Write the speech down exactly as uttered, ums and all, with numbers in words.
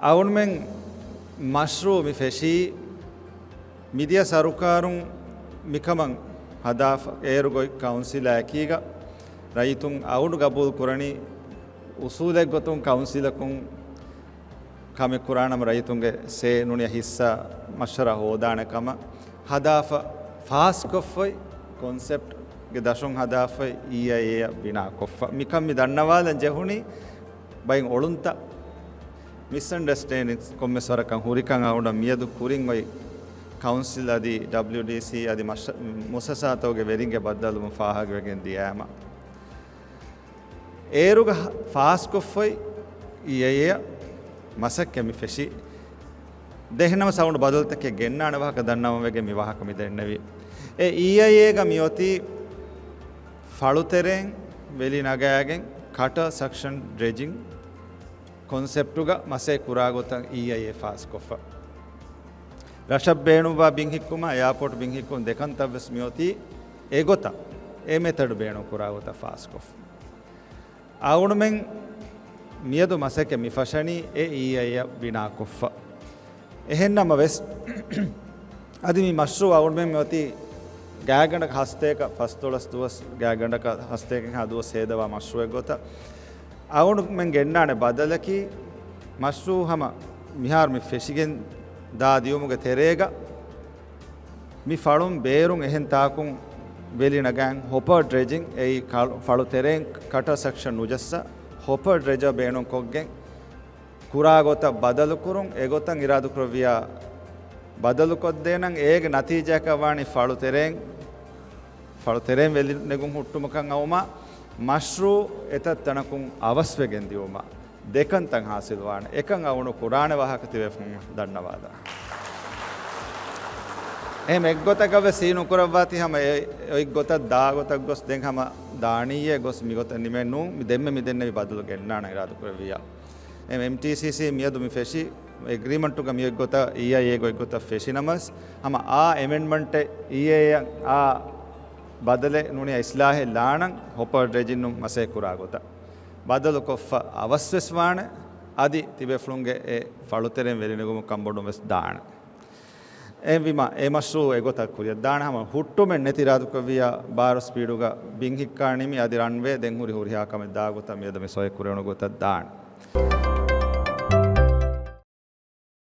އަޅުގަނޑުމެން މަޝްރޫޢު މި ފެށީ މިދިޔަ ސަރުކާރުން މިކަމަށް ހަދާފަ އޭރު ގޮތް ކައުންސިލާ އެކީގަ ރައްޔިތުން އަޅުގަނޑު ގަބޫލު ކުރަނީ އުސޫލެއް ގޮތުން ކައުންސިލަކުން ކަމެއް ކުރާނަމަ ރައްޔިތުންގެ ސޭ ނޫނީ ހިއްސާ މަޝްވަރާ ހޯދާނެ ކަމަށް ހަދާފަ ފާސްކޮށްފައި ކޮންސެޕްޓްގެ ދަށުން ހަދާފައި އީއައިއޭއަށް ބިނާކޮށްފަ. މިކަން މި ދަންނަވާލަން ޖެހުނީ ބައިން އޮޅުންތައް، މިސްއަންޑަސްޓޭންޑިންސް ކޮންމެސް ވަރަކަށް ހުރިކަން އަޅުގަނޑަށް މިއަދު ކުރިން އޮތް ކައުންސިލް އަދި ޑަބްލިޔުޑީސީ އަދި މަޝް-، މުއައްސަސާތަކުގެ ވެރިންގެ ބައްދަލުވުން ފާހަގަވެގެން ދިޔައިމަ. އޭރުގަ ފާސްކޮށްފައި އީއައިއޭއަށް މަސައްކަތް މި ފެށީ. ދެހެނަމަ ސައުންޑް ބަދަލުތަކެއް ގެންނާނެ ވާހަކަ ދަންނަވަން ވެގެން މި ވާހަކަ މި ދެންނެވީ. އެ އީއައިއޭގަ މިއޮތީ ފަޅުތެރެއިން ވެލި ނަގާގެން ކަޓަރ ސަކްޝަން ޑްރެޖިން ކޮންސެޕްޓުގަ މަސައްކަތް ކުރާ ގޮތަށް އީއައިއޭ ފާސްކޮށްފަ. ރަށަށް ބޭނުންވާ ބިން ހިއްކުމާ، އެއާޕޯޓް ބިން ހިއްކުން ދެކަންތައްވެސް މިއޮތީ އެގޮތަށް، އެ މެތަޑް ބޭނުން ކުރާ ގޮތަށް ފާސްކޮށްފަ. އަޅުގަނޑުމެން މިއަދު މަސައްކަތް މި ފަށަނީ އެ އީއައިއޭއަށް ބިނާކޮށްފަ. އެހެންނަމަވެސް، އަދި މި މަޝްރޫޢު އަޅުގަނޑުމެން މިއޮތީ ގާތްގަނޑަކަށް ހަސަތޭކަ ފަސްދޮޅަސް ދުވަސް، ގާތްގަނޑަކަށް ހަސަތޭކައެއްހާ ދުވަސް ހޭދަވާ މަޝްރޫޢެއް ގޮތަށް. އަޅުގަނޑުމެން ގެންނާނެ ބަދަލަކީ، މަޝްރޫޢު ހަމަ މިހާރު މި ފެށިގެން ދާ ދިޔުމުގެ ތެރޭގަ، މި ފަޅުން ބޭރުން އެހެން ތާކުން ވެލި ނަގާން ހޮޕަރ ޑްރެޖިން، އެއީ ކަ-، ފަޅު ތެރެއިން ކަޓަރ ސެކްޝަން ނުޖައްސާ، ހޮޕަރ ޑްރެޖަރ ބޭނުންކޮށްގެން ކުރާ ގޮތަށް ބަދަލުކުރުން، އެގޮތަށް އިރާދަކުރެއްވިޔާ ބަދަލުކޮށްދޭނަން. އޭގެ ނަތީޖާއަކަށް ވާނީ ފަޅު ތެރެއިން، ފަޅު ތެރެއިން ވެލި ނެގުން ހުއްޓުމަކަށް އައުމާ، މަޝްރޫޢު އެތައް ތަނަކުން އަވަސްވެގެން ދިޔުމާ، ދެކަންތައް ހާސިލްވާނެ. އެކަން އަޅުގަނޑު ކުރާނެ ވާހަކަ ތިބޭފުޅުން ދަންނަވާލާ. އެހެން އެއްގޮތަކަށް ވެސް ހީ ނުކުރައްވާތީ ހަމަ އެ، އޮތް ގޮތަށް ދާ ގޮތަށް ގޮސް ދެން ހަމަ ދާނީއޭ ގޮސް މިގޮތަށް ނިމެން ނޫން. މި ދެންމެ މި ދެންނެވި ބަދަލު ގެންނާނަން އިރާދަކުރެއްވިއްޔާ. އެމްޓީސީސީ މިއަދު މި ފެށި އެގްރީމަންޓުގަ މި އޮތް ގޮތަށް އީއައިއޭގެ އޮތް ގޮތަށް ފެށިނަމަވެސް، ހަމަ އާ އެމެންޑްމަންޓެއް އީއައިއޭއަށް އާ ބަދަލެއް ނޫނީ އިސްލާހެއް ލާނަން ހޮޕަރ ޑްރެޖިން މަސައްކަތް ކުރާ ގޮތަށް. ބަދަލުކޮށްފަ އަވަސްވެސް ވާނެ، އަދި ތިބޭފުޅުންގެ އެ ފަޅުތެރެއިން ވެލިނެގުމުގެ ކަންބޮޑުން ވެސް ދާނެ. އެހެންވީމާ، އެ މަޝްރޫޢު އެގޮތަށް ކުރިއަށް ދާނެ. ހަމަ ހުއްޓުމެއް ނެތި އިރާދަކުރެއްވިއްޔާ ބާރު ސްޕީޑުގަ ބިން ހިއްކާނީމީ އަދި ރަންވޭ ދެން ހުރި ހުރިހާ ކަމެއް ދާ ގޮތަށް މިއަދު މި ސޮއި ކުރެވުނު ގޮތަށް ދާނެ.